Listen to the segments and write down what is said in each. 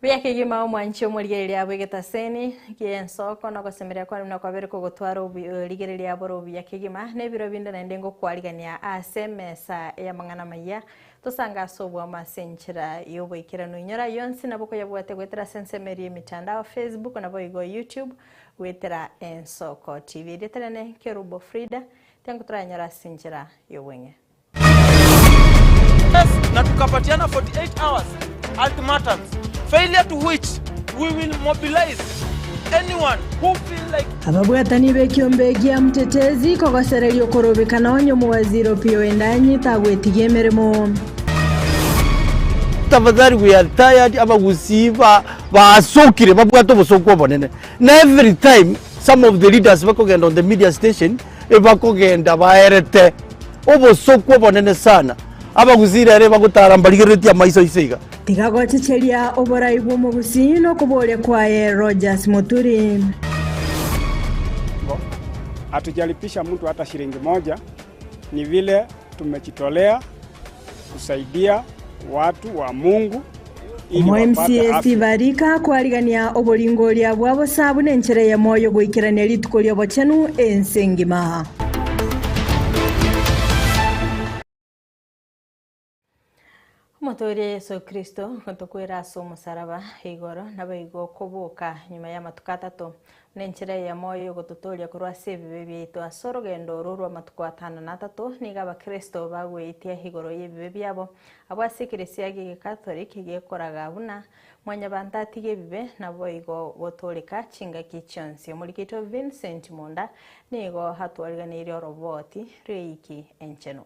Buya kegima omwanchi omorigereria bw'egetaseni gi'ensoko na ogosemeria kwane buna kwabere kogotwara origereria bore obuya kegima, na ebiro binde naende ngokwarigania ase emesa y'amang'ana amayia, tosange ase obwamo ase enchera y'oboikeranu. Inyora ayio onsi nabo okoyabwatia goetera ase ensemo eria y'emitandao, Facebook naboigo YouTube, goetera Ensoko TV. Erieta riane Kerubo Frida, tiango toranyore ase enchera y'obweng'e. Na tukapatiana 48 hours ultimatums failure to which we will mobilize anyone who feel like. Ababwatani b'ekiombe gia Mtetezi kogosereria okorobekana onye omowaziri Opiyo Endanyi tagwetigia emeremo. Tafadhali we are tired abagusii ba basokire babwate obosoku obonene na every time some of the leaders bakogenda on the media station ebakogenda baerete obosoku obonene sana abagusii rero ebagotara mbarigereretie amaiso aise iga. Tiga gochecheria oborai bw'omogusii na okoboria kwaye Rogers Muturi. Hatujalipisha mtu hata shilingi moja, ni vile tumejitolea kusaidia watu wa Mungu ili Omo wapate MCA afya. Steve Arika akwarigania oboringoria bwa bosa buna enchera eyemo y'ogoikerania rituko ri'obochenu ense engima. Omotooria Yeso Kristo gotokwera ase omosaraba igoro, naboigo okoboka nyuma y'amatuko atato, buna enchera eyemo y'ogototooria korwa ase ebibe biaito. Ase orogendo oro rw'amatuko atano na atato, nigo abakristo bagweitia igoro y'ebibe biabo, abwo ase ekeresia gi'egekatoliki gekoraga buna Mwanyabanto atige ebibe, naboigo gotooreka chingaki chionsi. Omoriki oito Vincent Monda nigo atwariganeirie oroboti rw'eiki enchenu.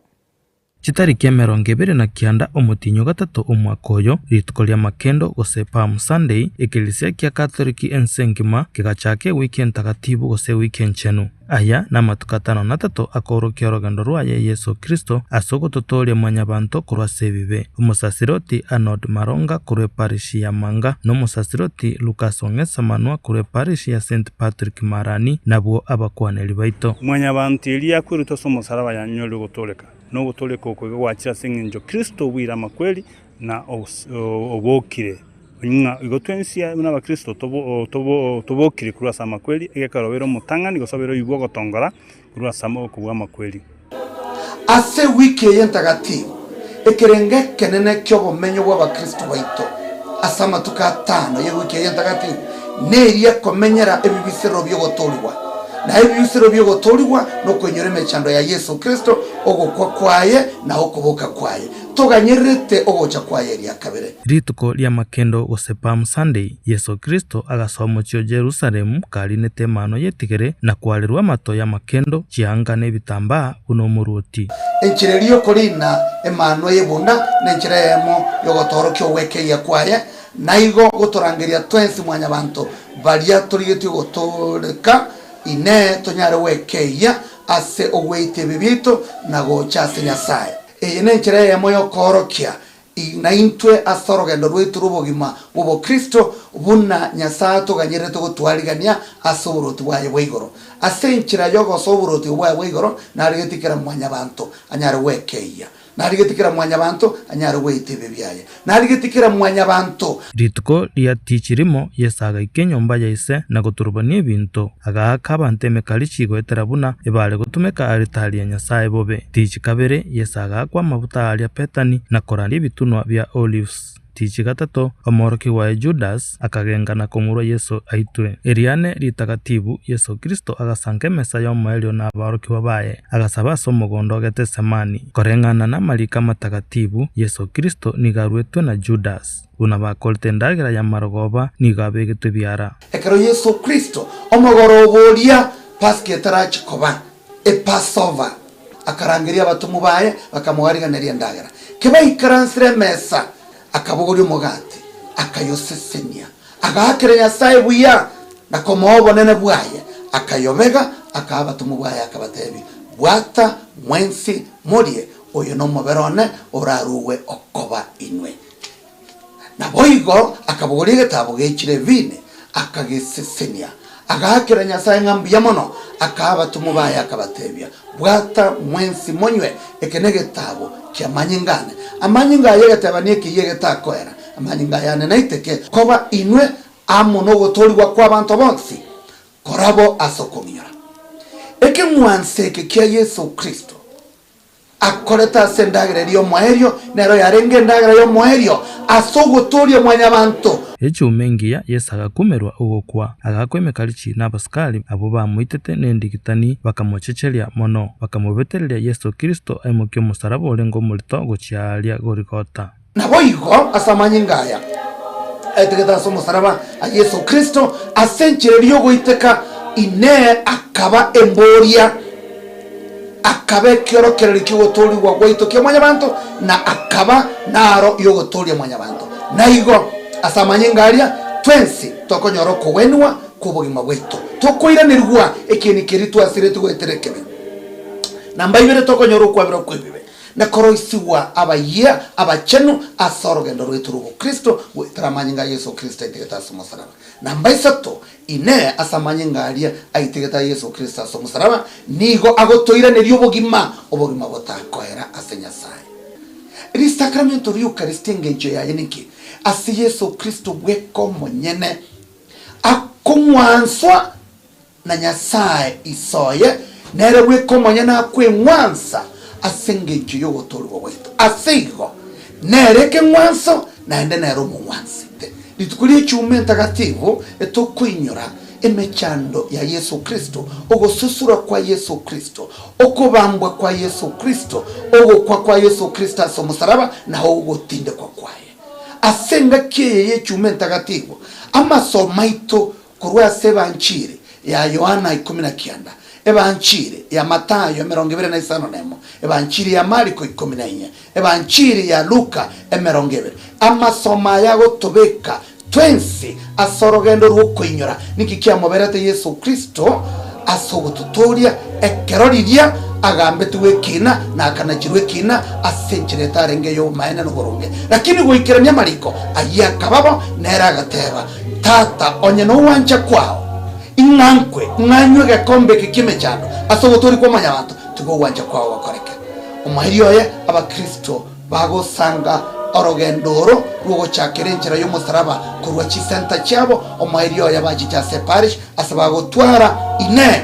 Chitariki 29 omotienyi o gatato omwaka oyo, rituko ri'amakendo, gose Palm Sunday, ekerisia kia Katoliki ense engima kegachaka ewiki entagatibu gose ewiki enchenu. Aya namatuko atano na atato akoorokia orogendo rwaye Yeso Kristo ase ogototooria mwanyabanto korwa ase ebibe. Omosasiroti Arnold Maronga korwa eparishi ya Manga na omosasiroti Lucas Ong'esa Manwa korwa eparishi ya Saint Patrick Marani nabwo abakwaneri baito. Mwanyabanto eria yakwerutwe ase omosaraba yanyorire ogotooreka, na ogotooreka oko iga gwachire ase engencho Kristo obuire amakweri na obokire, ng'a igo twensi buna abakristo tobokire korwa ase amakweri, egekero obeire omotang'ani gose obeire oyio bw'ogotongora korwa ase okobua amakweri. Ase ewiki eye entagatifu, ekerengo ekenene ki'obomenyo bw'Abakristo baito ase amatuko atano y'ewiki eye entagatifu neria ekomenyera ebibisero bi'ogotoorigwa. Na ebibisero bi'ogotoorigwa nokoinyora emechando ya Yeso Kristo, ogokwa kwaye na okoboka kwaye. Toganyererete ogocha kwaye eria kabere. Rituko ri'amakendo gose Palm Sunday, Yeso Kristo agasoa omochie o Jerusalemu karinete emano y'etigere na kwarerwa amato y'amakendo, chianga na ebitambaa buna omoruoti. Enchera eria y'okorina emanwa y'ebunda nenchera eyemo y'ogotoorokia ogwekeyia kwaye, naigo gotorangeria twensi mwanyabanto baria torigetie gotooreka, Inee, tonyare gwekeyia ase ogweita ebibe biaito na gocha ase Nyasae? Eye nenchera eyemo y'okoorokia Naintwe ase orogendo rwaito rw'obogima bw'obokristo, buna Nyasae atoganyererete gotwarigania ase oboruoti bwaye bwa igoro. Ase enchera y'ogosoa oboruoti obo bwaye bwa igoro, narigetie kera mwanyabanto anyare gwekeyia. Narigetie kera mwanyabanto anyare gweita ebibe biaye. Narigetie kera mwanyabanto. Rituko ria tichi rimo Yeso agaika enyomba ya ise na goturubania ebinto, agaaka abanto emekarichi goetera buna ebare gotumeka aritari ya Nyasae bobe. Tichi kabere Yeso agaakwa amabuta aaria Bethani na korandia ebitunwa bia Olives. Tichi gatato omworokigwa oye Judas akagenka na komorua Yeso aitwe. Eriane ritagatibu Yeso Kristo agasanka emesa y'omoerio na aborokigwa baye, agasaba ase omogondo o Getesemani. Koreng'ana namariko amatagatibu, Yeso Kristo nigo aruetwe na Judas. Buna bakorete endagera y'amarogoba, nigo abegetwe ebiara. Ekero Yeso Kristo, omogoroba oria Pasika etarachi koba, Epasova, akarangeria abatomwa baye, bakamoariganeria endagera. Kebaikaransire emesa, akabogoria omogati, akayosesenia, agaakera Nyasae buya, na komoa obonene bwaye, akayobega, akaa abatomwa baye, akabatebia, Bwata mwensi morie, oyo nomobere one orarugwe okoba inwe. Naboigo akabogoria egetaabo gechire evini, akagesesenia, agaakera Nyasae ng'a mbuya mono, akaa abatomwa baye akabatebia, Bwata mwensi monywe, eke negetaabo ki'amanyinga ane. Amanyinga aya egetebani ekeyia egetakoera. Amanyinga ayane naiteke koba inwe amo nogotoorigwa kw'abanto bonsi, korabo ase okong'inyora. Ekeng'wanso eke kia Yeso Kristo akorete ase endagera eria y'omoerio, nero yarenge endagera y'omoerio ase ogotooria mwanyabanto. Echuma engiya Yeso agakumerwa ogokwa, agaakwa emekarichi na abasikari abwo bamoitete nendigitani, bakamochecheria mono, bakamobetereria Yeso Kristo aimokie omosaraba orenge omorito gochia aaria Goligota. Naboigo ase amanyinga aya aetegete ase omosaraba a Yeso Kristo, ase enchera eria y'ogoiteka, Inee, akaba emboria, akaba ekiorokererio ki'ogotoorigwa gwaito kia mwanyabanto, na akaba naro y'ogotooria mwanyabanto. Na igo ase amanyinga aria twensi tokonyora okogwenigwa kw'obogima bwaito, tokoiranerigwa ekieni keria twasiretie goetera ekebe. Namba ibere tokonyora okwaberwa kw'ebibe. Na koroisigwa abayia abachenu ase orogendo rwaito rw'obokristo goetera amanyinga a Yeso Kristo aitegete ase omosaraba. Namba isato, Inee, ase amanyinga aria aitegete a Yeso Kristo ase omosaraba nigo agotoiraneria obogima, obogima botakoera ase Nyasae? Risakramento ri'Eukaristia engencho yaye ninki? Ase Yeso Kristo bweka omonyene akong'wanswa Na Nyasae Isoye nere bweka omonyene akweng'wansa ase engencho y'ogotoorigwa gwaito. Ase igo, nere ekeng'wanso, naende nere omong'wansete. Rituko ri'Echuma Entagatifu etokoinyora emechando ya Yeso Kristo, ogosusura kwa Yeso Kristo, okobambwa kwa Yeso Kristo, ogokwa kwa Yeso Kristo ase omosaraba, na ogotindekwa kwaye. Ase engaki eye y'Echuma Entagatifu, amasomo aito Korwa ase Ebanchiri ya Yohana 19, Ebanchiri ya Mathayo 21, Ebanchiri ya Mariko 14, Ebanchiri ya Luka 20. Amasomo aya agotobeka twensi ase orogendo rw'okoinyora niki kiamoberete Yeso Kristo ase ogototooria ekero riria agambetigwe ekiina na akanachirwa ekiina ase enchera etarenge ey'obomaene na oboronge. Lakini goikerania amariko ayio akaba bo, nere agateba, Tata, onye nogwancha kwao, ing'a nkwe, ng'a nywe egekombe eke ki'emechando ase ogotoorigwa kwa mwanyabanto, tiga ogwancha kwao gokoreke. Omoerio oye Abakristo bagosanga orogendo oro rw'ogochakera enchera y'omosaraba korwa chisenta chiabo, omoerio oye bachiche ase eparish ase bagotwara inee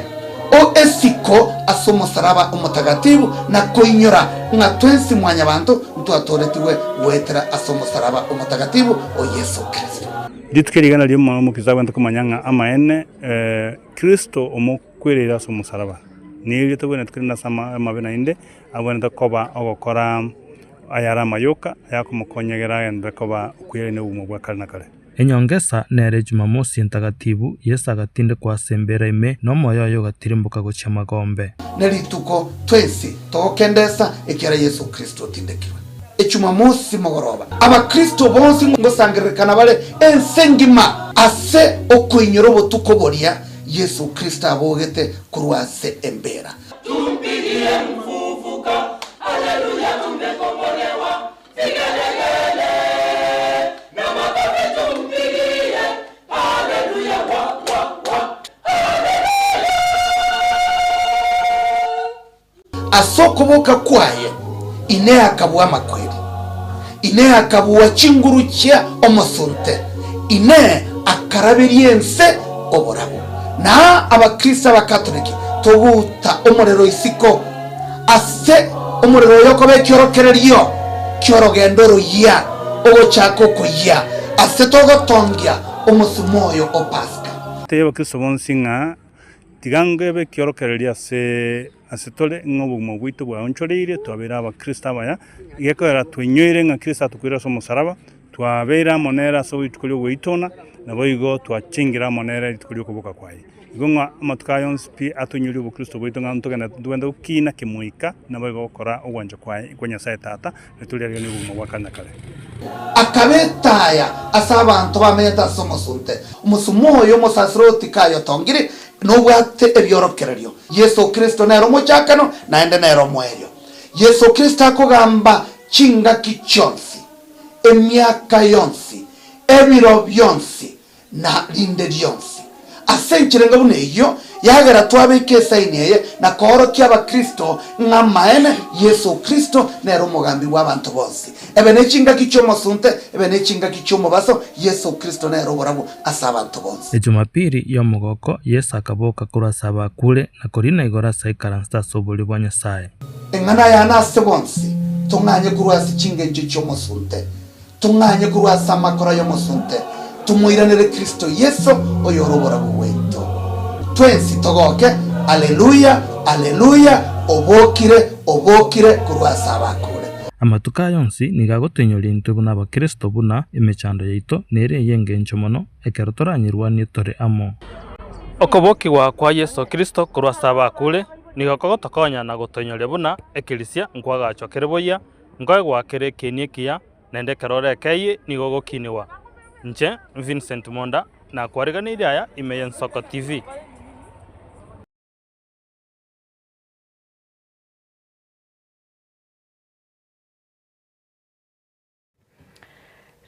o esiko ase omosaraba omotagatifu na koinyora ng'a twensi mwanyabanto ntwatooretigwe goetera ase omosaraba omotagatifu o Yeso Kristo. Rituko rigana ri'omwana omokiza agwenerete komanya ng'a amaene Kristo omokwereire ase omosaraba, nirio togwenerete korenda ase amabe naende, agwenerete koba ogokora ayare amayoka ayakomokonya egere agenderere koba okwirania obogima bwa kare na kare. Enyongesa nere Jumamosi Entagatibu, Yeso agatindekwa ase embeera ime, na omoyo oye ogatirimboka gochia magombe. Ne rituko twensi togokendesa ekiara Yeso Kristo otindekirwe. Echumamosi mogoroba, Abakristo bonsi ngosangererekana bare ense engima ase okoinyora obotuko boria Yeso Kristo abogete korwa ase embeera. Ase okoboka kwaye Inee akabua amakweri, Inee akabua chinguru chia omosunte, Inee akaraberia ense oborabu. Na Abakristo Abakatoliki togouta omorero isiko ase omorero oyo okoba ekiorokererio ki'orogendo oroyia, ogochaka okoyia, ase togotongia omosumo oyo o Pasika. Tebia Abakristo bonsi ng'a tiga ngebe ekiorokererio ase ase tore, ng'a obogima bwaito bwaonchoreire, twabeire Abakristo abaya, gekoera twainyoire ng'a Kristo atokoire ase omosaraba, twabeire amo nere ase rituko ri'ogoitona, naboigo twachengire amo nere rituko ri'okoboka kwaye. Igo ng'a amatuko aya onsi pi atoinyorie obokristo bwaito ng'a ntogende ntogende gokina kemoika, naboigo gokora ogwancha kwaye kwa Nyasae Tata, na toriariganie obogima bwa kare na kare. Akaba etaya ase abanto bamenyete ase omosunte. Omosumo oyo omosasiroti kayotongire, nobwate ebiorokererio. Yeso Kristo nere omochakano, naende nere omoerio. Yeso Kristo akogamba chingaki chionsi, emiaka yonsi, ebiro bionsi, na rinde rionsi. Ase enchera enga buna eyio, Yagera twabeka esaini eye na koorokia abakristo ng'a amaene Yeso Kristo nere omogambi bw'abanto bonsi. Ebe ne chingaki chi'omosunte, ebe ne chingaki chi'omobaso, Yeso Kristo nere oborabu ase abanto bonsi. Ejumapiri y'omogoko, Yeso akaboka korwa ase abakure, na korina igoro ase aikaransete ase oborio bwa Nyasae. Eng'ana yane ase bonsi, tong'anye korwa ase chingencho chi'omosunte, tong'anye korwa ase amakora y'omosunte, tomoiranere Kristo Yeso, oyore oborabu bwaito. Twensi togoke, Aleluya, Aleluya, obokire, obokire korwa ase abakure. Amatuko aya onsi nigo agotoinyoria intwe buna Abakristo buna emechando yaito nere ey'engencho mono ekero toranyerwanie tore amo. Okobokigwa kwa Yeso Kristo korwa ase abakure nigo kogotokonya na gotoinyoria buna ekerisia nkoagachwa kere boyia, nkoegwa kere ekieni ekiya, naende ekero ore ekeyie nigo ogokinigwa. Inche Vincent Monda nakwariganeirie aya ime y'Ensoko TV.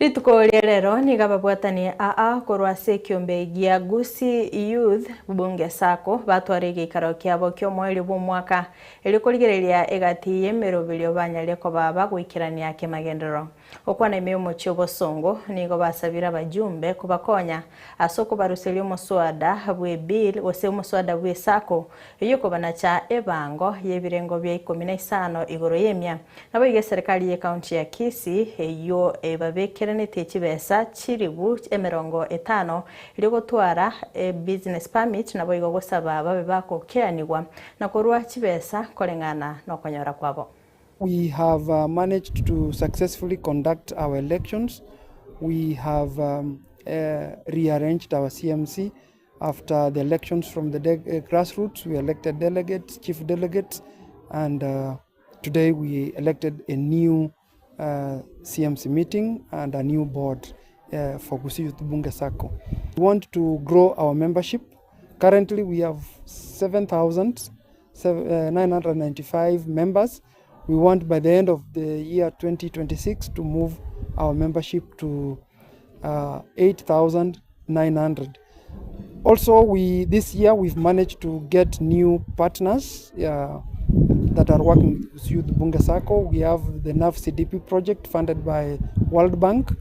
Rituko ria rero nigo ababwatani aa korwa ase ekiombe gia Gusii Youth Bunge Sacco batwara egeikaro kiabo ki'omoerio bw'omwaka erio korigereria egati y'emeroberio banyare koba bagoikerania kemagenderero. Gokwana ime y'omochie obosongo nigo basabire abajumbe kobakonya ase okobaruseria omoswada bw'ebill gose omoswada bw'esacco eyio ekobanacha ebango y'ebirengo bia ikomi na isano igoro y'emia. Naboigo eserekari y'ecounty ya Kisii eyio ebabekerenetie chibesa chilibu emerongo etano erio gotwara ebusiness permit naboigo gosaba babe bagokeanigwa na korua chibesa koreng'ana nokonyora kwabo. We have managed to successfully conduct our elections, we have rearranged our CMC after the elections from the grassroots, we elected delegates, chief delegates and today we elected a new CMC meeting and a new board for Gusii Youth Bunge Sacco. We want to grow our membership. Currently we have 7,995 members. We want by the end of the year 2026 to move our membership to uh, 8,900. Also, we this year we've managed to get new partners uh, that are working with Youth Bunge Sacco. We have the NAF CDP project funded by World Bank.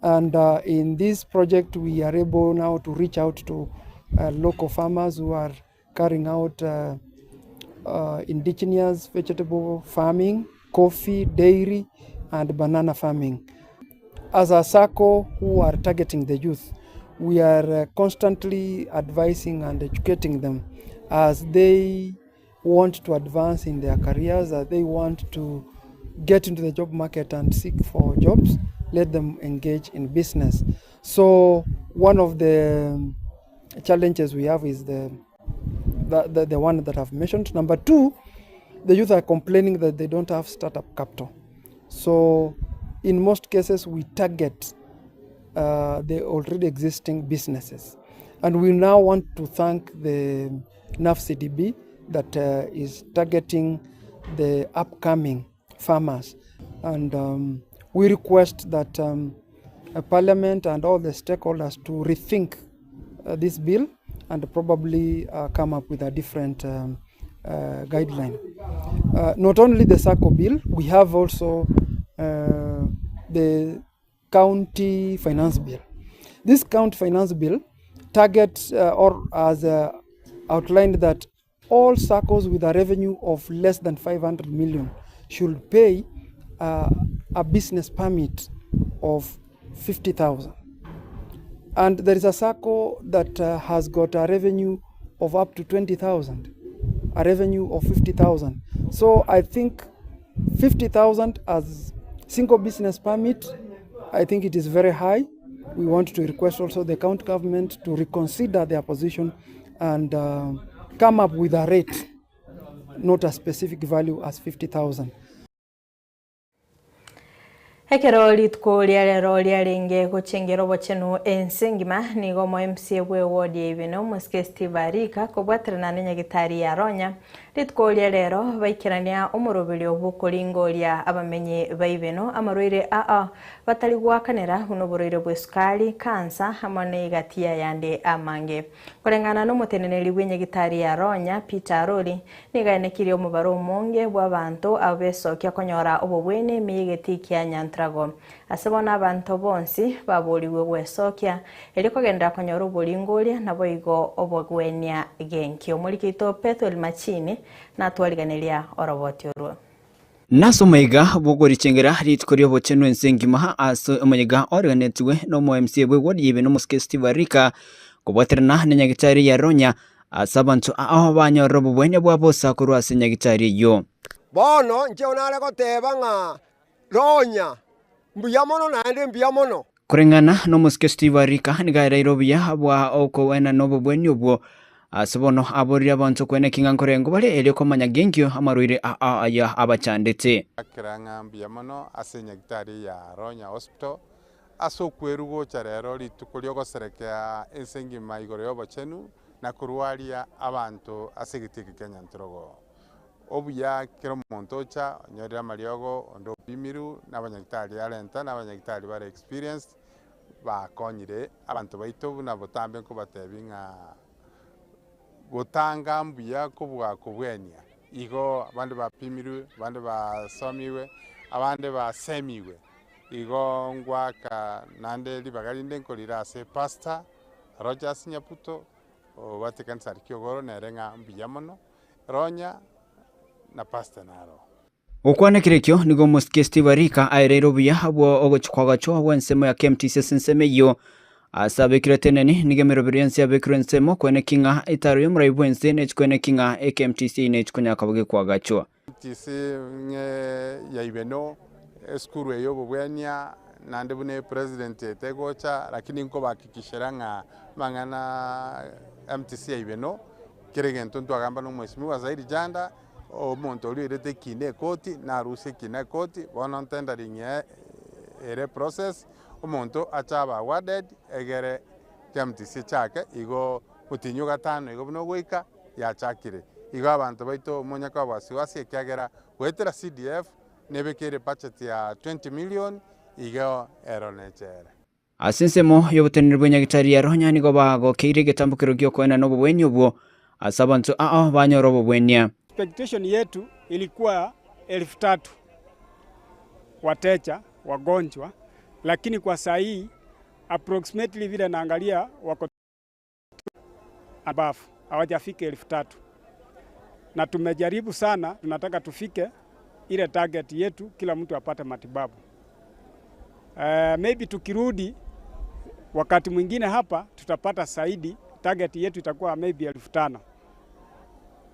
And uh, in this project, we are able now to reach out to uh, local farmers who are carrying out uh, uh, indigenous vegetable farming, coffee, dairy, and banana farming. As a SACCO who are targeting the youth, we are uh, constantly advising and educating them as they want to advance in their careers, as they want to get into the job market and seek for jobs, let them engage in business. So one of the challenges we have is the, the, the, the one that I've mentioned. Number two, the youth are complaining that they don't have startup capital. So in most cases, we target uh, the already existing businesses. And we now want to thank the NAF CDB that uh, is targeting the upcoming farmers. And um, we request that um, Parliament and all the stakeholders to rethink uh, this bill and probably uh, come up with a different um, uh, guideline. Uh, not only the SACCO bill, we have also uh, the county finance bill. This county finance bill targets uh, or has uh, outlined that all SACCOs with a revenue of less than 500 million should pay uh, a business permit of 50,000. And there is a SACCO that uh, has got a revenue of up to 20,000, a revenue of 50,000. So I think 50,000 as single business permit, I think it is very high. We want to request also the county government to reconsider their position and uh, come up with a rate, not a specific value as 50,000. Ekero rituko ria rero riarenge gochengera obochenu ense engima, nigo omo MCA bwe ward ya Ibeno, Omosike Steve Arika, kobwaterana ne nyagitari ya Ronya, Rituko ria rero baikerania omoroberio bw'okoringoria abamenyi ba Ibeno amarwaire aa batari goakanera buna oborwaire bw'esukari, cancer amo neigati y'ayande amange. Koreng'ana nomoteneneri bw'enyagitari ya Ronya, Peter Arori, nigo aenekirie omobaro omonge bw'abanto abo besokia konyora obobweni ime y'egetii kia Nyantrago. Ase bono abanto bonsi baborigwe gwesokia, erio kogenderera konyora oboringoria, naboigo obogwenia genkio. Omoriki oito Pethuel Machini natwariganeria oroboti orwo. Nase omoyega bw'okorichengera rituko ri'obochenu ense engima ase omoyega oreganetigwe n'omo-MCA bw'eward ya Ibeno omosike Steve Arika kobwaterana na nyagitari ya Ronya ase abanto ao banyorire obobwenia bwa bosa korwa ase nyagitari eyio. Bono inche nare goteba ng'a Ronya, mbuya mono naende mbuya mono. Koreng'ana nomosike Steve Arika nigo aereire obuya bwa okogwena na obobweni obwo ase bono aborire abanto kwena eking'a nkorengo bare erio komanya genkio amarwaire aa aya abachandete. Akera ng'a mbuya mono ase enyagitari ya Ronya Hospital ase okwerwa gocha rero rituko riogoserekea ense engima igoro y'obochenu na korwaria abanto ase egetii eke kia Nyantrogo. Obuya kera omonto ocha onyorire amariogo onde opimirwe na abanyagitari arenta na abanyagitari bare experienced bakonyire abanto baito buna botambe nkobatebi ng'a gotanga mbuya kobua kobwenia. Igo abande bapimirwe, abande basomiwe, abande basemiwe, igo ngwaka naende ribaga rinde nkorira ase pastor Rogers Nyabuto obwate ekanisa aria Kiogoro nere ng'a mbuya mono. Ronya na pastor naro. Gokwana ekerekio nigo omosike Steve Arika aereire obuya bwa ogochia kwagachwa gw'ensemo ya KMTC ase ensemo eyio. Ase abekire teneni nigo emeroberi y'ense yabekirwe ensemo koeneki ng'a etaro y'omorai bw'ense nechi koeneki ng'a eKMTC nechi konyara koba gekwagachwa. KMTC ng'e ya Ibeno esukuru eye y'obobwenia naende buna epresident etegocha lakini nkobahakikishera ng'a amang'ana MTC ya Ibeno Kera egento ntwagamba na omwesimigwa Zairi Janda, omonto oria oirete ekina ekoti, narusie ekina ekoti, bono ntendering ere process, omonto ache abe awarded, egere KMTC echake, igo omotienyi o gatano igo buna ogoika, yachakire. Igo abanto baito monye koba wasiwasi ekiagera goetera CDF, nebekeire budget ya 20 million, igo ero nechere. Ase ensemo y'oboteneneri bwe nyagitari ya Ronya nigo bagokeire egetambokero gi'okoenana obobweni obwo ase abanto ao banyore obobwenia. Expectation yetu ilikuwa elfu tatu wateja wagonjwa, lakini kwa saa hii approximately vile naangalia wako above hawajafika elfu tatu na tumejaribu sana, tunataka tufike ile target yetu, kila mtu apate matibabu. Uh, maybe tukirudi wakati mwingine hapa tutapata zaidi, target yetu itakuwa maybe 5,000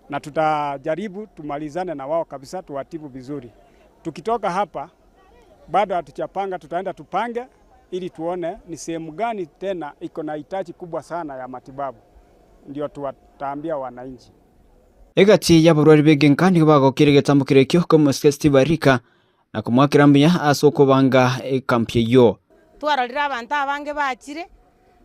na tutajaribu tumalizane na wao kabisa, tuwatibu vizuri. Tukitoka hapa bado hatujapanga, tutaenda tupange ili tuone ni sehemu gani tena iko na hitaji kubwa sana ya matibabu, ndio tuwataambia wananchi. Egati y'abarwari b'egenka nigo bagokire egetambokero ekio ki'omosike Steve Arika na komoakera mbuya ase okobanga ekampi eyio. Twarorire abanto abange bachire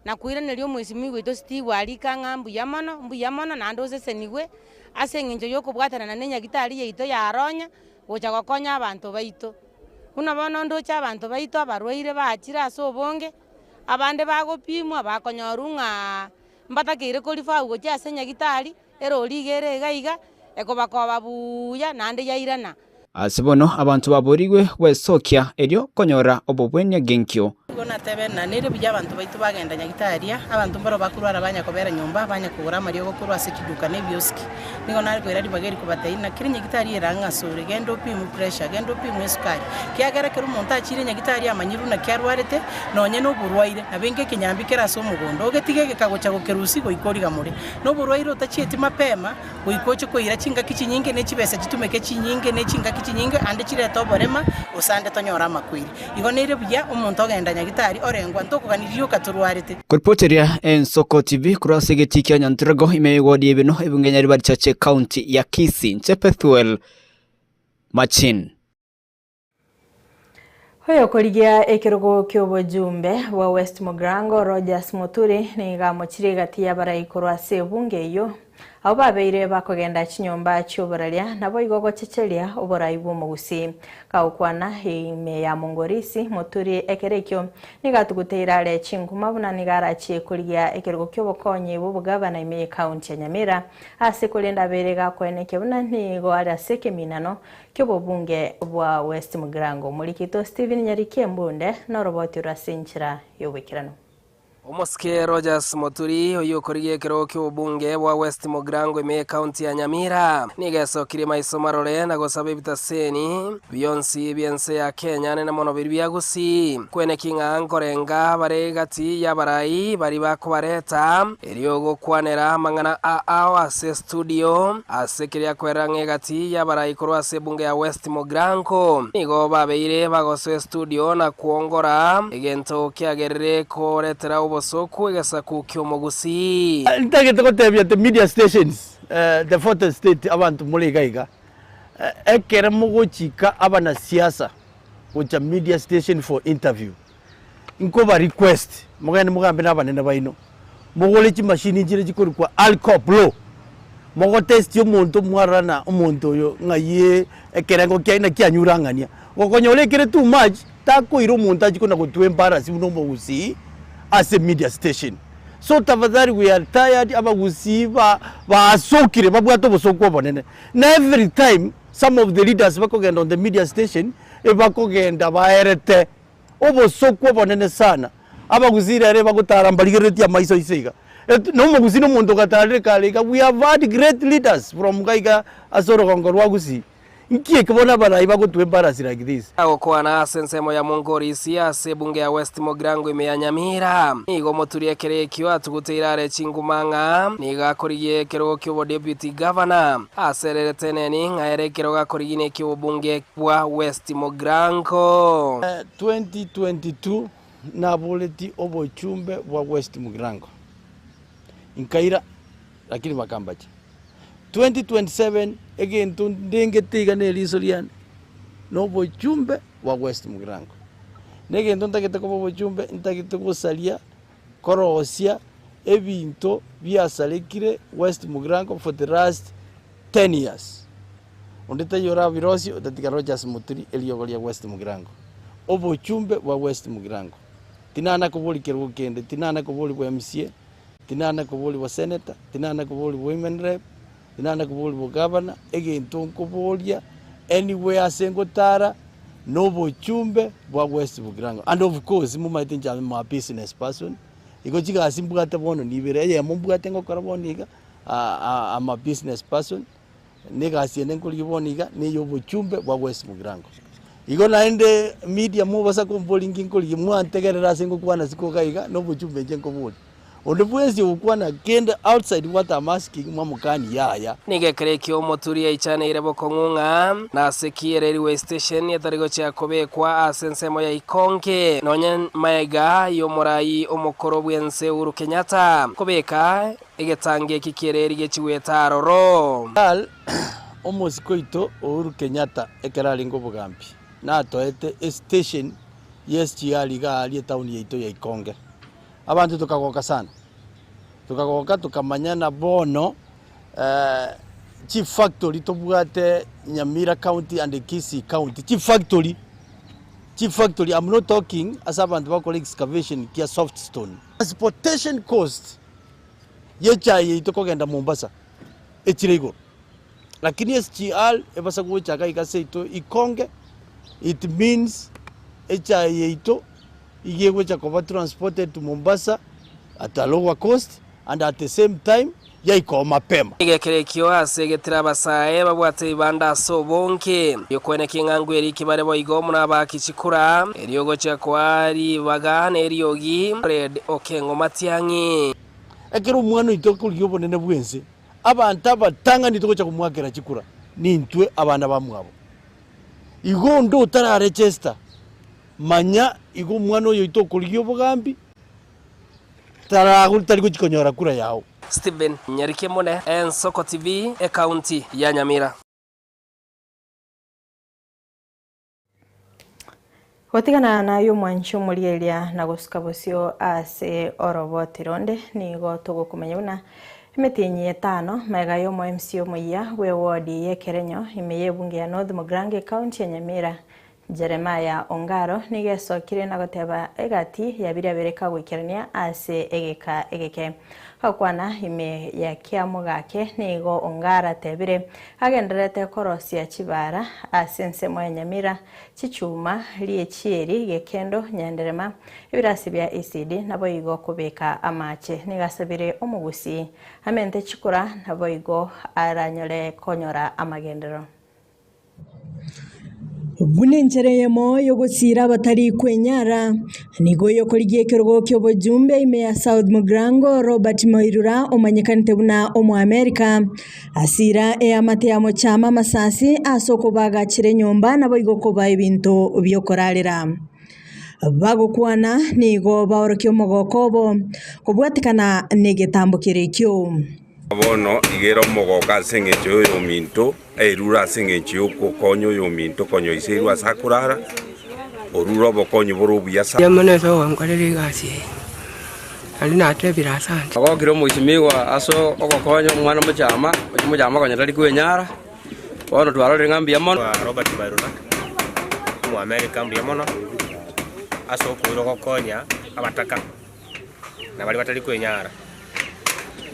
na koiraneria omwesimigwa oito Steve Arika ng'a mbuya mono, mbuya mono naende osesenigwe ase eng'encho y'okobwatanana na enyagitari yaito ya Ronya gocha gokonya abanto baito. Buna bono ndoche abanto baito abarwaire bachire ase obonge, abande bagopimwa bakonyorwa ng'a mbatakeire korifagwa gochia ase nyagitari, erori iga ere iga iga, ekobakoba buuya naende yairana. Ase bono abanto baboorigwe gwesokia erio konyora obobwenia genkio. Nigo natebe ng'a nere buya abanto baito bagenda nyagitari, abanto mbaro bakorwara banya kobera nyomba, banya kogora amariogo korwa ase chiduka na ebiosiki. Nigo nare koira ribaga eri kobatebia ng'a kera nyagitari ere ang'e asore, genda opimwe pressure, genda opimwe esukari. Kiagera ekero omonto achiire nyagitari amanyirwe naki arwarete, nonye na oborwaire, nabo enga ekenyambi kere ase omogondo, ogetige egeka gocha gokerusia goika origamore. Na oborwaire otachieti mapema, goika oche koira chingaki chinyinge, ne chibesa chitumeke chinyinge, ne chingaki chinyinge, ande chirete oborema, gose ande tonyore amakweri. Igo nere buya omonto ogenda nyagitari orengwa ntokogani rioka torwarete. Koripoteria Ensoko TV korwa ase egetii kia Nyantrago ime y'ewodi y'Ebino ebunge Nyaribari Chache County ya Kisii inche Pethuel Machin. Oyokorigia ekerogo ki'obojumbe bwa West Mugirango Rogers Muturi nigo amochire egati y'abarai korwa ase ebunge eyio. Abwo babeire bakogenda chinyomba chi'oboraria, naboigo gochecheria oborai bw'omogusii. Kagokwana ime ya Mongorisi, Moturi ekero ekio nigo atuguteire are chinkuma buna nigo arachie korigia ekerogo ki'obokonyi bw'obogavana ime y'ekaunti ya Nyamira, ase korende abeire gakoenekia buna nigo are ase ekeminano ki'obobunge bwa West Mugirango. Omoriki oito Stephen Nyariki Embunde noroboti ore ase enchera y'oboikeranu. Omosike Rogers Moturi, oyio okorigia ekerogo ki'obobunge bwa West Mugirango ime y'ecounty ya Nyamira, nigo esokirie maiso marore na gosaba ebitaseni bionsi bi'ense ya Kenya nene mono biria bia Gusii kweneki ng'a nkorenga bare gati y'abarai baria bakobareta erio gokwanera amang'ana a ao ase estudio ase keria kwerera ng'a egati y'abarai korwa ase ebunge ya West Mugirango nigo babeire bagosoa estudio na kwongora Egento kiagerire koretera obosoku egesaku ki'omogusii. Ntagete gotebia the media stations, the fourth estate abanto more iga iga, ekere mogochika abanasiasa gocha media station for interview, nkoba request mogende mogambe na abanene baino, mogore chimashini nchire chikorokwa alcoplo, mogotesti omonto mwarora na omonto oyo ng'ai ekerengo kiaye naki anyurang'ania. Gokonyora ekere too much, takoira omonto achie kona gotwa embarrass buna omogusii ase media station. So tafadhali we are tired abagusii ba basokire babwate obosoku obonene. Na every time some of the leaders bakogenda on the media station, ebakogenda baerete obosoku obonene sana. Abagusii rero ebagotara mbarigereretie amaiso inse iga. Na omogusii na omonto ogatarire kare iga, we have had great leaders from iga iga ase orogongo rwa Gusii. Nki eke bono abarai bagotwa embarasi like this? Agokwana ase ensemo ya Mongorisi ase ebunge ya West Mugirango ime ya Nyamira, nigo omoturi ekero ekio atuguteire are chinguma ng'a nigo akorigia ekerogo ki'obodeputy governor asererete eneni ng'a ere ekerogo akorigia neki'obobunge bwa West Mugirango. 2022 naboreti obochumbe bwa West Mugirango nkaira lakini bakambacha. 2027 egento ndengete iga na eriso riane na obochumbe bwa West Mugirango. Na egento ntagete koba obochumbe ntagete gosaria korosia ebinto biasarekire West Mugirango for the last 10 years. Onde taiyo orabirosie otatiga Rodgers Muturi eriogo ria West Mugirango. Obochumbe bwa West Mugirango. Tinana koboria kerogo kende, tinana koboria bwa MCA, Tinana koborigwa senator, tinana koborigwa women rep, tinana koborigwa governor, egento nkoboria anywhere ase ngotara na obochumbe bwa West Mugirango. And of course momaete inche am a business person, igo chigasi mbwate bono nibere, eyemo mbwate ngokora bono iga, am a business person, na egasi ende nkorigia bono iga na eya obochumbe bwa West Mugirango. Igo naende media mobasa komboria nki nkorigia, mwantegerera ase ngokwana isiko iga iga na obochumbe inche nkoboria. Onde bwensi ogokwana kende outside what I'm asking mwamokani yaya. Nigo ekero ekio omoturi aichaneire bokong'u ng'a nase ki erailway station etari gochia kobekwa ase ensemo ya Ikonge nonye maega y'omorai omokoro bw'ense Uhuru Kenyatta kobeka Egetango eki ki'ereeri gechigwete aroro. Al, omosike oito Uhuru Kenyatta ekero arenge obogambi natoete estation ye SGR iga aaria etown yaito ya Ikonge. Abanto tokagoka sana, tokagoka tokamanya na bono chifactory tobwate Nyamira county and Kisii county, chifactory, chifactory am not talking ase abanto bagokora excavation kia soft stone. Transportation cost y'echae yaito kogenda Mombasa echire igoro, lakini SGR ebasa gocha iga iga seito ikonge, it means echae yaito iga egocha koba transported to Mombasa at a lower cost and at the same time yaikoo mapema. Nigo ekero ekio ase egetire abasae babwate ebibanda ase obonge, ri'okweneka eng'ango eriki bare boigo buna abaaki chikura, erio gochia koa ribaga na eriogi Fred Okeng'o Matiang'i. Ekero omwana oito akorigia obonene bw'ense, abanto abatang'ani togocha komoakera chikura nintwe abana bamwabo. Igo onde otararegester, manya igo omwana oyo oito okorigia obogambi, tari gochia konyora kura yao. Stephen Nyarikemune, Ensoko TV, Ekaunti ya Nyamira. Gotigana naye omwanchi omorieria na gosuka bosio ase oroboti ronde, nigo togokomanya buna Emetienyi etano magega ya omo MC omoyia bw'ewodi y'Ekerenyo ime y'ebunge ya North Mugirango ekaunti ya Nyamira Jeremiah Ongaro nigo esokire na goteba egati ya biria bere kagoikerania ase egeka egeke. Agokwana ime ya kiamogake nigo Ongaro atebire agendererete korosia chibara ase ensemo ya Nyamira, chichuma, riechieri, gekendo, nyanderema, ebirasi bia ECD naboigo kobeka amache. Nigo asabire omogusii amente chikura naboigo aranyore konyora amagenderero. Buna enchera eyemo y'ogosiira abatari kwenyara, nigo oyokorigia ekerogo ki'obojumbe ime ya South Mugirango Robert Moirura omanyekanete buna Omoamerika, asiira eamate ya Mochama amasasi ase okobaagachera enyomba naboigo kobaa ebinto bi'okorarera. Bagokwana nigo baorokia omogoko obo kobwatekana negetambo kere ekio. Bono iga ere omogoko ase engencho y'oyominto, aerure ase engencho y'ogokonya oyominto konya oiseirwe ase akorara, orure obokonyi bore obuya sana. Mbuya mono ase ogonkorera egasi eye, naende natebire asante. Ogokire omoisimigwa ase ogokonya omwana omochama, ochi mochama konya tari kwenyara, bono twarorire ng'a mbuya mono. Robert Mairura, Omoamerika mbuya mono ase okoirwa gokonya abataka. na baria batari kwenyara.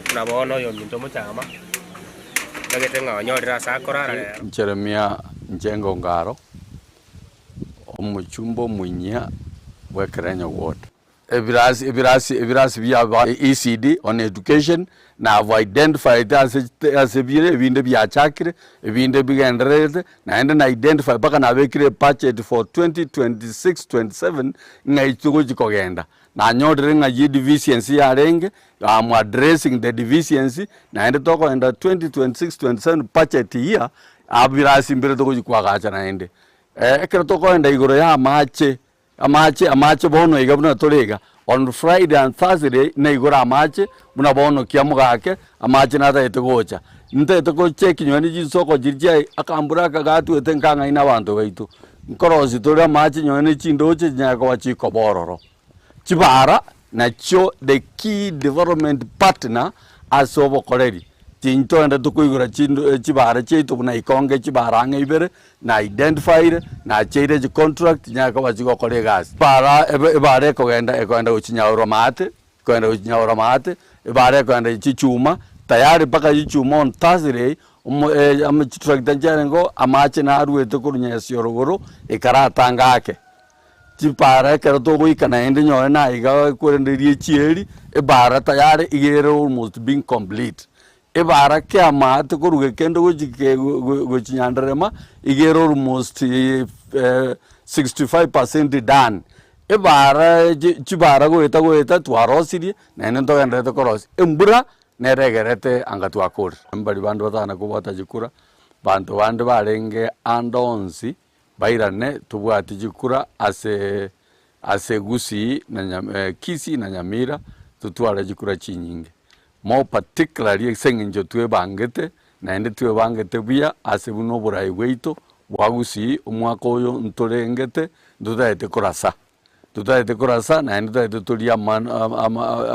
Buna bono oyominto omochama, ntagete ng'a onyorire ase akorara rero. Jeremia Njengo Ngaro, omochumba omoinyia bw'Ekerenyo Ward. Ebirasi ebirasi ebirasi bia ba ECD on education na have identified ase ase bire ebinde biachakire, ebinde bigendererete, naende na identify mpaka nabekire ebudget for 2026 27 ng'a echi togochi kogenda. Nanyorire ng'a ye deficiency yarenge, am addressing the deficiency, naende tokoenda 2026 27 budget year, abirasi mbire togochi koagacha naende. Ekero tokoenda igoro ya amache, amache amache bono iga buna tore iga, on Friday and Thursday naigore amache, buna bono kiamogake, amache natagete gocha. Ntagete go check nonye ne chinsoko chiria chiaye, akambura aka gatwete nkang'aina abanto baito. Nkorosia tore amache nonye ne chindoche chinyare koba chikoba ororo. Chibara nachio the key development partner ase obokoreri, tintoenda tokoigora chindo chibara chiaito buna ikonge chibara ang'e ibere, na identified, nacheire chicontract chinyare koba chigokora egasi. Ebara ebara ekogenda ekogenda gochia nyaurwa maate, Ekoenda gochia nyaura maate, ebara ekoenda chichuma, tayari mpaka chichuma on Thursday, omo amo chitractor nchiarengeo, amache naruete korwa Nyasio rogoro, ekaratanga ake. Chibara ekero togoika naende nyore naiga korende rie chieri, ebara tayari iga ere almost being complete. Ebara kiamaate korwa gekendo gochia ke gochia nyanderema, iga ere almost 65% done. Ebara chi chibara goeta goeta twarosirie, naende ntogendererete korosia. Embura nere egerete anga twakorire. Mbaria bande batana kobwata chikura, banto bande barenge ande onsi, bairane tobwate chikura ase ase Gusii na Nya Kisii na Nyamira, totware chikura chinyinge. More particularly ase eng'encho twebangete, naende twebangete buya ase buna oborai bwaito bwa Gusii omwaka oyo ntorengete ntotagete korasa, ntotagete korasa naende ntotagete torie ama ama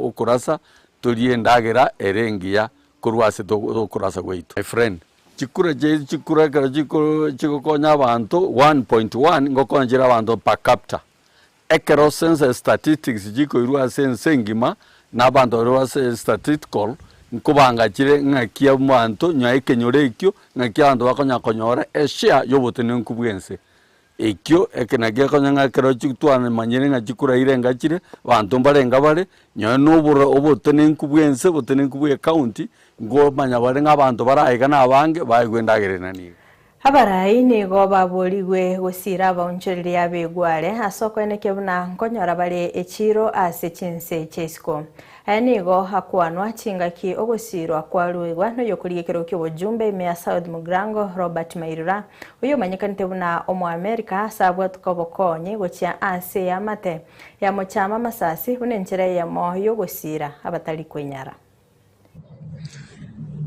okorasa torie endagera ere engiya korwa ase okorasa gwaito. My friend, chikura chiaito chikura ekero chiko chigokonya abanto 1.1 ngokonya chire abanto per capita. Ekero census statistics chikoirwa ase ense engima na abanto baria base statistical nkobanga chire ng'aki abanto nyuma ekenyoro ekio ng'aki abanto bakonya konyora eshare yobotenenku bwense. Ekio eke nakio gekonya ng'a ekero twamanyire ng'a chikura irenga chire, abanto mbarenga bare, nonye na oboro obotenenku bwense obotenenku bwa ecounty, nkomanya bare ng'a abanto bare aiga na abange baegwe endagera ere nigo. Abarai nigo baborigwe gosiira abaonchoreria ab'egware ase okoenekia buna nkonyora bare echiiro ase chinse chia isiko. Aya nigo akwanwa chingaki ogosiirwa kwaruegwa noyokorigia ekerogo ki'obojumbe ime ya South Mugirango Robert Mairura, oyomanyekanete buna Omoamerika ase abwatuka obokonyi gochia ase eamate ya Mochama Masasi buna enchera eyemo y'ogosiira abatari kwenyara.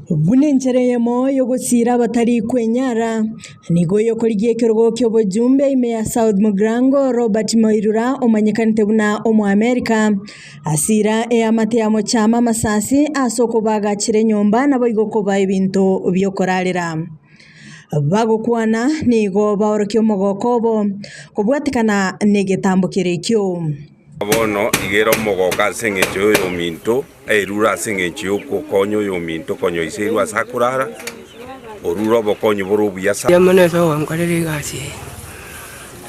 Buna enchera eyemo y'ogosiira abatari kwenyara, nigo oyokorigia ekerogo ki'obojumbe ime ya South Mugirango Robert Moirura omanyekanete buna Omoamerika, asiira eamate ya Mochama amasasi ase okobaagachera enyomba naboigo kobaa ebinto bi'okorarera. Bagokwana nigo baorokia omogoko obo kobwatekana negetambo kere ekio. Bono iga ere omogoko ase engencho y'oyominto, aerure ase engencho y'ogokonya oyominto konya oiseirwe ase akorara, orure obokonyi bore obuya sana. Mbuya mono ase ogonkorera egasi eye,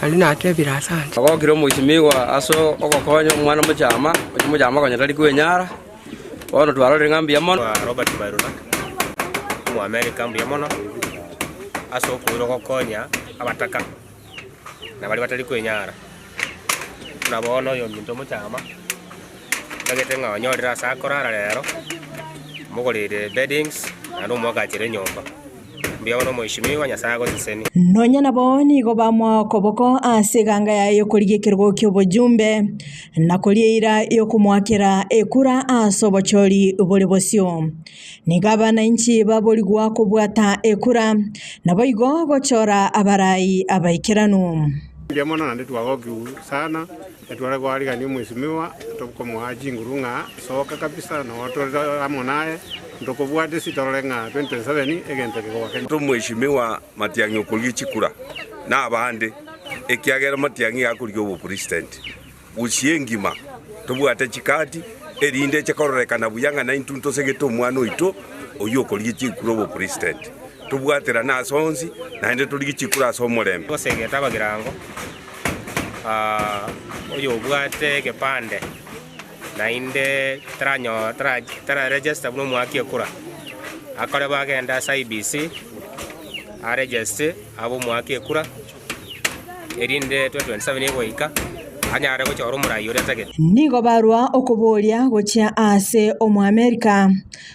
naende natebire asante. Ogokire omoisimigwa ase ogokonya omwana omochama, oyo omochama konya tari kwenyara, bono twarorire ng'a mbuya mono. Robert Mairura, Omoamerika mbuya mono ase okoirwa gokonya abataka. Na baria batari kwenyara, buna bono oyominto omochama, ntagete ng'a onyorire ase akorara rero, omogorere beddings, naende omoagachere enyomba. Mbuya bono omweshimiwa, Nyasae agosesenie. Nonya nabo nigo bamoa okoboko ase eganga yaye y'okorigia ekerogo ki'obojumbe, na koria eira y'okomoakera ekura ase obochori bore bosio. Nigo abanainchi baborigwa kobwata ekura, naboigo gochora abarai abaikeranu. Mbuya mono naende twagokigwa sana, etware koarigania omwesimigwa, tokomoa chinguru ng'a soka kabisa noo tore amo naye, ntokobwate torore ng'a 2027 egento eke goaka. Omwesimigwa Matiang'i okorigia chikura na abande, ekiagera Matiang'i iga akorigia obopresident. Gusii engima tobwate chikadi, erinde eche kororekana buya ng'a naintwe ntosegete omwana oito oyio okorigia chikura obopresident. Tobwaterane ase onsi, naende torigie chikura ase omorembe. Gosegeta abagirango, oyobwate egepande naende taranyo tara tararegister buna omoaki ekura, akore bagende ase IEBC, aregeste abe omoaki ekura. Erinde 2027 egoika, anyare gochora omorai oria atagete. Nigo barua okoboria gochia aase Omoamerika,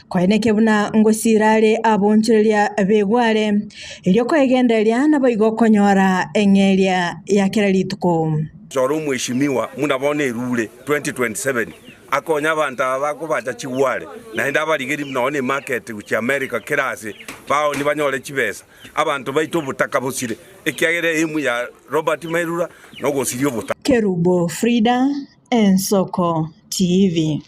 koeneke buna ngosira are abonchoreria b'egware, erio koegendereria naboigo konyora eng'eria ya kera rituko. Chora omweshimiwa buna bono erure 2027 Akonye abanto aba bakobacha chigware, naende abarigeri nonya ne market gochia America kera ase, baoni banyore chibesa. Abanto baito obotaka bosire, ekiagera eemu ya Robert Mairura nogosiria obotaka. Kerubo Frida, Ensoko TV.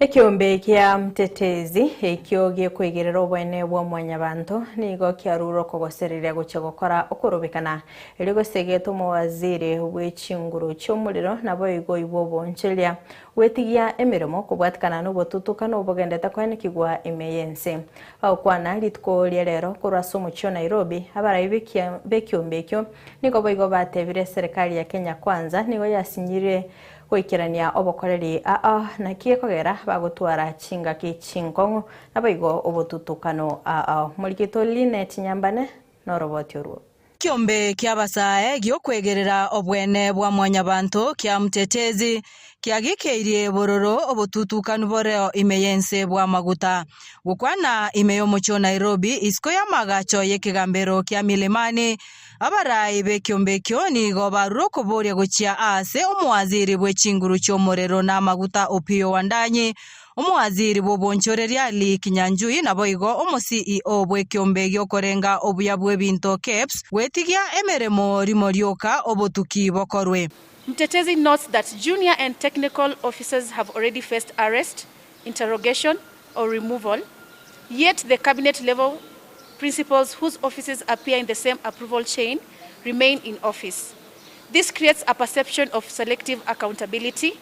Ekeombe kia Mtetezi ekio gekoigerera oboene bwa mwanyabanto nigo kiarure okogosereria gochia gokora okorobekana erio gosegete omowaziri bwe chinguru chiomorero naboigo oibwe oboncheria gwetigia emeremo kobwatikana nobotutukano bogendete koenekigwa ime yense. Bagokwana rituko ria rero korwa ase omochie o Nairobi, abarai b'ekiombe ekio nigo boigo batebire eserekari ya Kenya Kwanza nigo yasinyire goikerania obokoreri aa naki ekogera bagotwara chingaki chinkong'u naboigo obotutukano aa. Morikito Linet Nyambane noroboti orwo. Ekiombe ki'abasae gi'okwegerera obwene bwa Mwanyabanto kia Mtetezi kiagikeirie bororo obotutukanu boreo ime y'ense bw'amaguta. Gokwana ime y'omochie o Nairobi isiko y'amaagacho y'ekegambero kia Milimani, abarai b'ekiombe ekio nigo barure okoboria gochia aase omowaziri bwe chinguru chi'omorero na amaguta Opiyo Wandanyi Omowaziri bw'obonchoreria Ali Kinyanjui naboigo omo-CEO bw'ekiombe gi'okorenga obuya bw'ebinto KEBS gwetigia emeremo rimo rioka obotuki bokorwe. Mtetezi notes that junior and technical officers have already faced arrest, interrogation, or removal, yet the cabinet level principals whose offices appear in the same approval chain remain in office. This creates a perception of selective accountability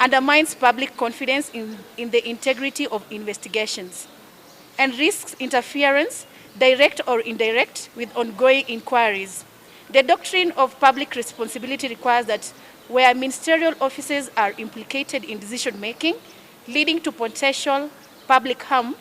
undermines public confidence in, in the integrity of investigations and risks interference, direct or indirect, with ongoing inquiries. The doctrine of public responsibility requires that where ministerial offices are implicated in decision making, leading to potential public harm,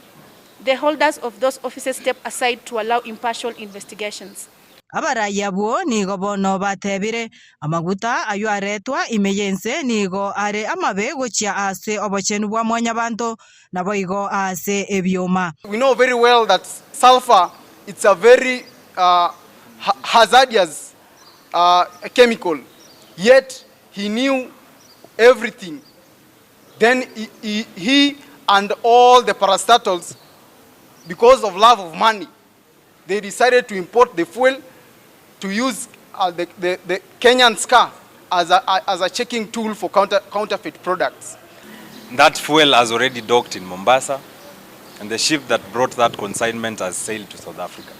the holders of those offices step aside to allow impartial investigations. Abarai abwo nigo bono batebire, Amaguta ayio aretwa ime y'ense nigo are amabe gochia ase obochenu bwa Mwanyabanto, naboigo ase ebioma. We know very well that sulphur it's a very hazardous chemical yet he knew everything then he And all the parastatals, because of love of money, they decided to import the fuel to use uh, the, the, the Kenyan's car as a, as a checking tool for counter, counterfeit products. That fuel has already docked in Mombasa, and the ship that brought that consignment has sailed to South Africa.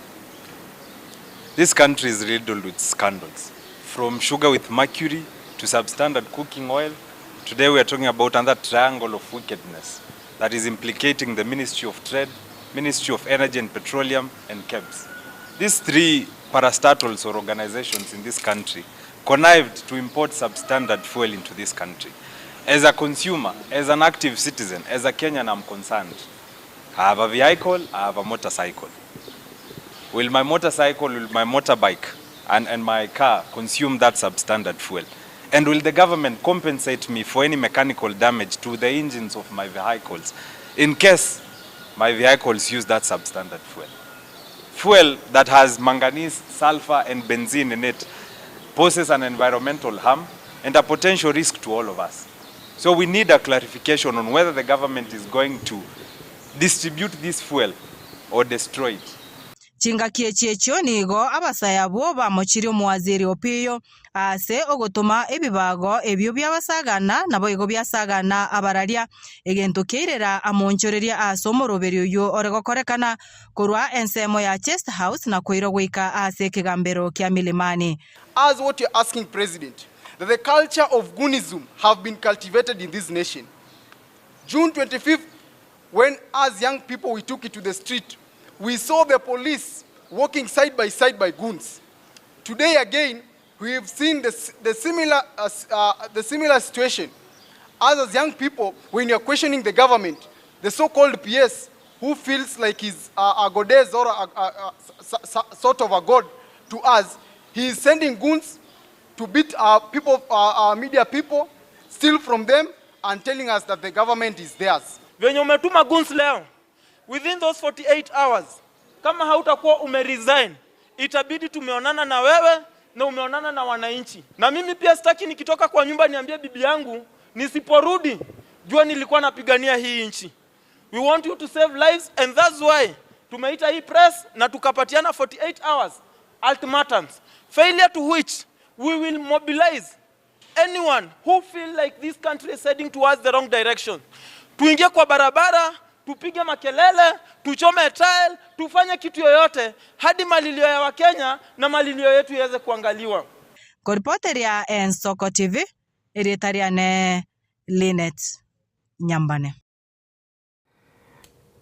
This country is riddled with scandals, from sugar with mercury to substandard cooking oil. Today we are talking about another triangle of wickedness that is implicating the Ministry of Trade, Ministry of Energy and Petroleum, and KEBS. These three parastatals or organizations in this country connived to import substandard fuel into this country. As a consumer, as an active citizen, as a Kenyan, I'm concerned. I have a vehicle, I have a motorcycle. Will my motorcycle, will my motorbike, and, and my car consume that substandard fuel? And will the government compensate me for any mechanical damage to the engines of my vehicles in case my vehicles use that substandard fuel? Fuel that has manganese, sulfur, and benzene in it poses an environmental harm and a potential risk to all of us. So we need a clarification on whether the government is going to distribute this fuel or destroy it. Chingaki echi echio nigo abasae abwo bamochirie omowaziri Opiyo ase ogotoma ebibago ebio biabasagana naboigo biasagana abararia, egento kiairera amoonchoreria ase omoroberio oyio ore gokorekana korwa ensemo ya Chest House na koirwa goika ase ekegambero kia Milimani. As what you're asking President, that the culture of Goonism have been cultivated in this nation. June 25th, when as young people we took it to the street, we saw the police walking side by side by goons. Today again, we have seen the, the, similar, uh, uh, the similar situation. Us as young people, when you're questioning the government, the so-called PS, who feels like he's uh, a goddess or a, a, a, a, sort of a god to us, he is sending goons to beat our people, our, our media people, steal from them, and telling us that the government is theirs. Venye umetuma goons leo, within those 48 hours, kama hautakuwa umeresign, itabidi tumeonana na wewe na umeonana na wananchi. Na mimi pia sitaki nikitoka kwa nyumba niambie bibi yangu nisiporudi, jua nilikuwa napigania hii nchi. We want you to save lives and that's why tumeita hii press na tukapatiana 48 hours ultimatums, failure to which we will mobilize anyone who feel like this country is heading towards the wrong direction. Tuingie kwa barabara, tupige makelele, tuchome tile, tufanye kitu yoyote hadi malilio ya Wakenya na malilio yetu iweze kuangaliwa. Koripoteria Ensoko TV, erieta riane Linet Nyambane.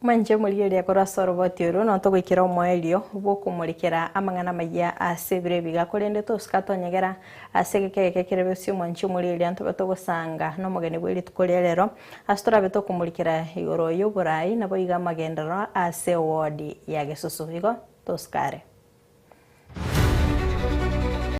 Mwanche omorigereria korwa ase oroboti oro no togoikera omoerio bwokomorikera amang'ana maya ase ebiro ebiga korende tosika tonyegera ase egeke geke kere bosio omwanche omorigereria ntobe togosanga na omogeni bwa rituko ria rero ase torabe tokomorikera igoro ya oborai nabo iga amagenderero ase eward ya Gesusu igo tosikare.